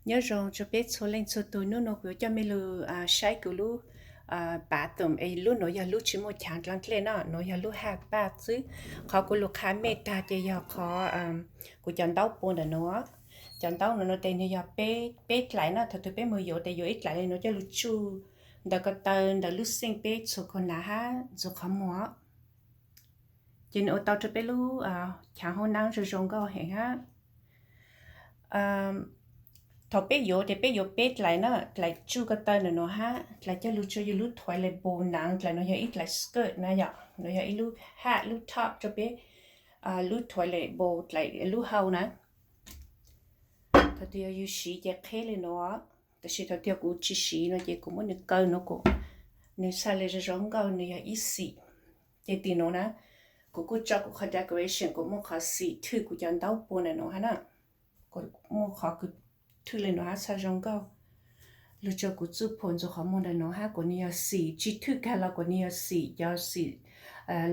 Nyob zoo rau peb txhua leej txhua tus, hnub no kuv yuav coj mej lug saib kuv lub bathroom es lub nuav yog lub tsis muaj chaav dlaa dlej no, nuav yog lub haj paj xwb. Qhov kuv lug qha mej tag ces yog qhov kuv cov ntaub pua ntawm nuav. Cov ntaub nuav no tes nwg yog peb dlaim no, thaum twg peb moog yuav tes yuav ib dlaim le nuav coj lug tsuj ntawm ko taw ntawm lub sink peb txhua kawg hab ntxuav qhov muag. Ces nwg ua tau rau peb lub chaav hauv naab zoo zoo nkauj heev hab. Thaum peb yuav tes peb yuav peb dlaim na, dlaim tsuj ko taw ntawm nuav hab dlaim coj lug rua yug lub toilet bowl naav. Dlaim nuav yog ib dlaim skirt na yom, nuav yog ib lub haj lub top rua peb lub toilet bowl, dlaim lub hau na. Thaum twg yog yug siv ces qheb le nuav, tab sis thaum twg yog kuv tsis siv no ces kuv muab nwg kaw nuav kuas nwg txhaj le zoo zoo nkauj, nwg yog ib xim. Ces tim nuav na, kuv kuj tso kuv qhov decoration, kuv muaj qhov xim thwj kuv cov ntaub pua ntawm nuav hab na. Kuv muaj qhov kws thwj le nuav hab txhaj zoo nkauj. Lug rua kuv txuj phuam ntxuav qhov muag ntawm nuav hab kuas nwg yog xim, tsis thwj kag los kuas nwg yog xim, cov xim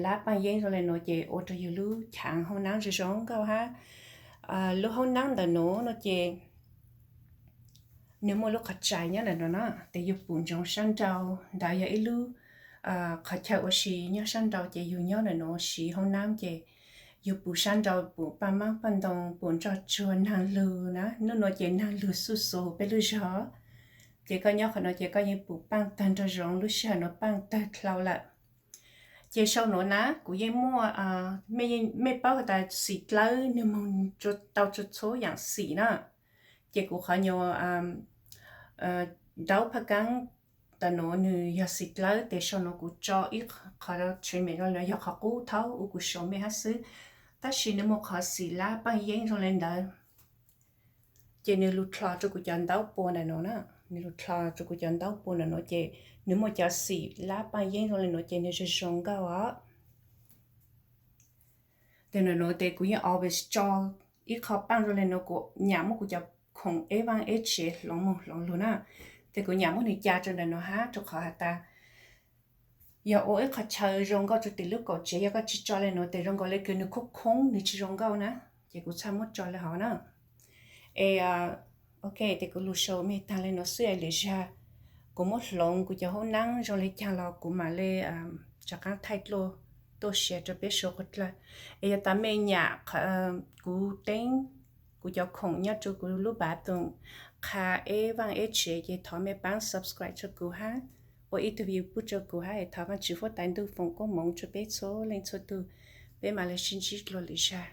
lab paaj yeeb zoo le nuav ces ua rua yug lub chaav hauv naab zoo zoo nkauj hab. Lub hauv naab ntawm nuav no ces nwg muaj lub qhov tsais nyob ntawm nuav na, tes yug pum ntsoov sab nrau. Ntawd yog ib lub qhov chaw ua si nyob sab nrau ces yug nyob ntawm nuav siv hauv naab ces yug pum sab nrau, pum paaj maab paaj ntoo, pum ntsoj tsuag, naag lug na. Nub nuav ces naag lug xuj xus peb lub zog. Ces koj nyob qhov nuav ces koj yeej pum paaj tawg nraag zoov, lub sij hawm nuav paaj tawg dlhau lawm. Ces sau nuav na kuv yeej muaj, mej paub has tas xim dlawb nwg moog tau rua txhua yaam xim na. Ces kuv qhov nyuas daub phaj kaab ntawm nuav nwg yog xim dlawb, tes sau nuav kuv tso ib qhov treatment rua le nuav, yog qhov qub thaub ua kuv sau mej hab xwb. Tab sis nwg muaj qhov xim lab paaj yeeb zoo le ntawd. Ces nwg lug dlho rua kuv cov ntaub pua ntawm nuav na. Nwg lug dlho rua kuv cov ntaub pua ntawm nuav ces nwg muaj cov xim lab paaj yeeb zoo le nuav ces nwg zoo zoo nkauj os. Tes ntawm nuav tes kuv yeej always tso ib qho paaj zoo le nuav, kuv nyam muab kuv cov khoom eb vaaj eb tsev hloov moog hloov lug na. Tes kuv nyam muab nwg ca rua ntawm nuav hab, rua qhov has tas yog ua ib qho chaw zoo nkauj rua tim lub kaum tsev, yog koj tsis tso le nuav tes zoo nkaus le kws nwg khoob khoob nwg tsis zoo nkauj na. Ces kuv txhaj muab tso le hov na. Es ok, tes kuv lug sau mej taag le nuav xwb es lwm zag kuv muab hloov kuv cov hauv naab zoo le caag los kuv mam le rov qaab thaij dlua tuaj share rua peb sau qhov dlawg. Es yog tas mej nyam kuv teeb, kuv cov khoom nyob rua kuv lub bathroom qha eb vaaj eb tsev ces thov mej paab subscribe rua kuv hab ua ib tug view pub rua kuv hab, es thov Vaajtswv huab tais ntuj foom koob moov rua peb txhua leej txhua tug. Peb mam le sib ntsib dlua lwm zag.